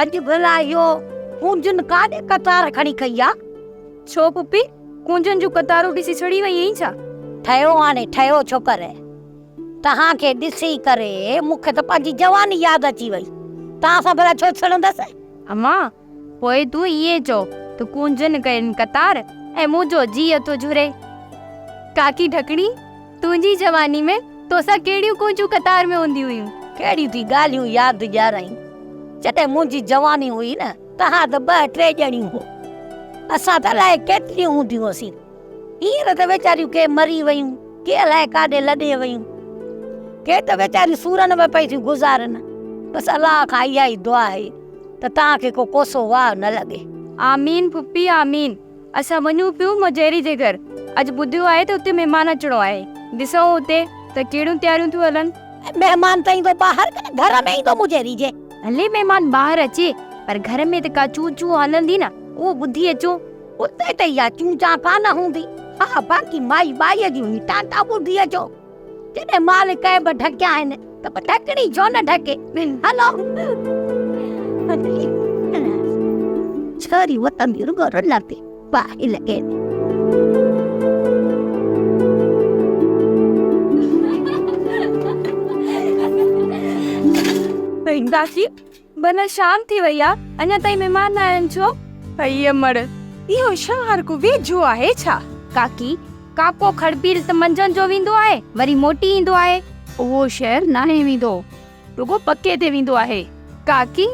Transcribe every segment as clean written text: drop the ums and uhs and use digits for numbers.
اڄ ڀلا اهو ڪونجن ڪاڏي قطار کڻي ڪئي آ؟ ڇو پڦي، ڪونجن جون قطارون ڏسي ڇڙي وئي آهين ڇا؟ ٺهيو هاڻي ٺهيو ڇوڪر، توهان کي ڏسي ڪري مون کي ته پنهنجي جواني ياد اچي وئي. توهان سان ڀلا ڇو ڇڙندس؟ امان، پوء تون ائين چئو ته ڪونجن ڪين قطار ۽ منهنجو جيء ٿو جهري. ڪاڪي ڍڪڻي، تنهنجي جواني ۾ توسان ڪهڙيون ڪونجون قطار ۾ هونديون هيون؟ ڪهڙيون ٿي ڳالهيون ياد ڏيارائين. جڏهن منهنجي جواني هئي نه، تهان ته ٻه ٽي ڄڻيون هو. اسان ته الائي ڪيتريون هونديون هئسين. هينئر ته ويچاريون ڪي مري ويون، ڪي الائي ڪاڏي لڏي ويون. ڪي ته ويچاريون سورن ۾ پئي ٿيون گذارن. بس الله کان اها ئي دعا آهي ته توهان کي ڪو ڪوسو واء نه لڳي. آمين پڦي آمين. اسان وڃون پيون مجيري جي گهر. اڄ ٻڌيو آهي ته اتي مهمان اچڻو آهي. ڏسون اتي ته ڪهڙيون تياريون ٿيون هلن. مهمان ته ايندو ٻاهر ڪين گهر ۾ ايندو مجيري جي. ڀلي مهمان ٻاهر اچي پر گهر ۾ ته ڪا چون چون هلندي نه اهو ٻڌي اچون. اتي ته اها چون چان ڪانه هوندي. ها باقي مائي ٻائيء جون هي ٽانٽا ٻڌي اچو. جڏهن مال ڪنهن به ڍڪيا آهن ته پوء ڍڪڻي ڇو نه ڍڪي. هلو. ڇوري وتندي رڳو رلندي باهه لڳي. ڪاڪي ڀلا شام ٿي وئي آ، اڃا تائين مهمان نه آيا آهن ڇو؟ ائي امڙ، اهو شهر ڪو ويجهو آهي ڇا؟ ڪاڪي، ڪاڪو کڙپيل ته منجهند جو ويندو آهي، وري موٽي ايندو آهي. اهو شهر ناهي ويندو، رڳو پڪي تي ويندو آهي. ڪاڪي،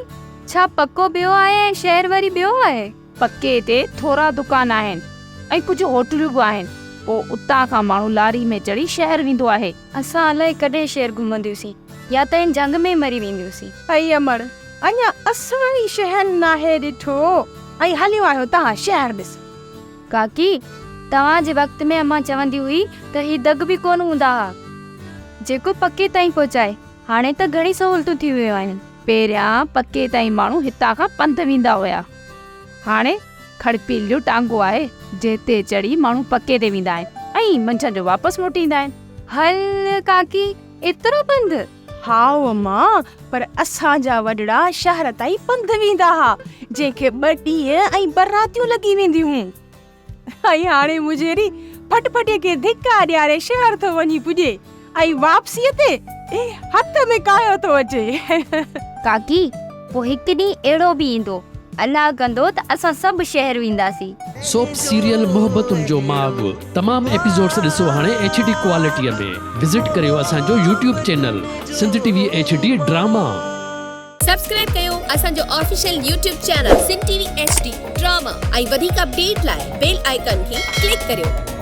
ڇا پڪو ٻيو آهي ۽ شهر وري ٻيو آهي؟ پڪي تي ٿورا دڪان آهن ۽ ڪجهه هوٽلون به آهن. پوء اتان کان ماڻهو لاري ۾ چڙهي شهر ويندو آهي. اسان الائي ڪڏهن شهر گهمنديونسين يا ته هن جهنگ ۾ ئي مري وينديونسين. ائي امڙ، اڃا اسان ئي شهر ناهي ڏٺو ۽ هليون آهيو توهان شهر ڏسڻ. ڪاڪي، توهان جي وقت ۾ امان چوندي هئي ته هي دڳ به ڪونه هوندا ها، جيڪو پڪي تائين پهچائي. هاڻي ته گهڻي سهولتون ٿي ويون آهن. پهريان پڪي تائين ماڻهو هتان کان پنڌ ويندا هيا. هاڻي کڙپيل جو ٽانگو آهي، جنهن تي چڙهي ماڻهو پڪي تي ويندا آهن ۽ منجهند جو واپس موٽي ايندا آهن. هل ڪاڪي، ايترو پنڌ؟ هائو امان، پر اسان جا وڏڙا شهر تائين پنڌ ويندا ها، جنهن کي ٻه ڏينهن ۽ ٻه راتيون لڳي وينديون هيون. ۽ هاڻي مجيري ڦٽڦٽيء کي ڌڪا ڏياري شهر ٿو وڃي پڄي ۽ واپسيء تي هٿ ۾ ڪاهيو ٿو اچي. ڪاڪي، پوء هڪ ڏينهن اهڙو به ايندو، الله ڪندو ته اسان سڀ شهر وينداسين. سوپ سيريل محبتن جو ماڳ تمام ايپيسوڊس ڏسو هاڻي ايڇ ڊي ڪوالٽي ۾ وزٽ ڪريو اسان جو YouTube channel Sindh T V H D drama. Subscribe ڪيو اسان جو official YouTube channel Sindh T V H D drama ۽ وڌيڪ اپڊيٽ لاء بيل آئيڪان کي ڪلڪ ڪريو.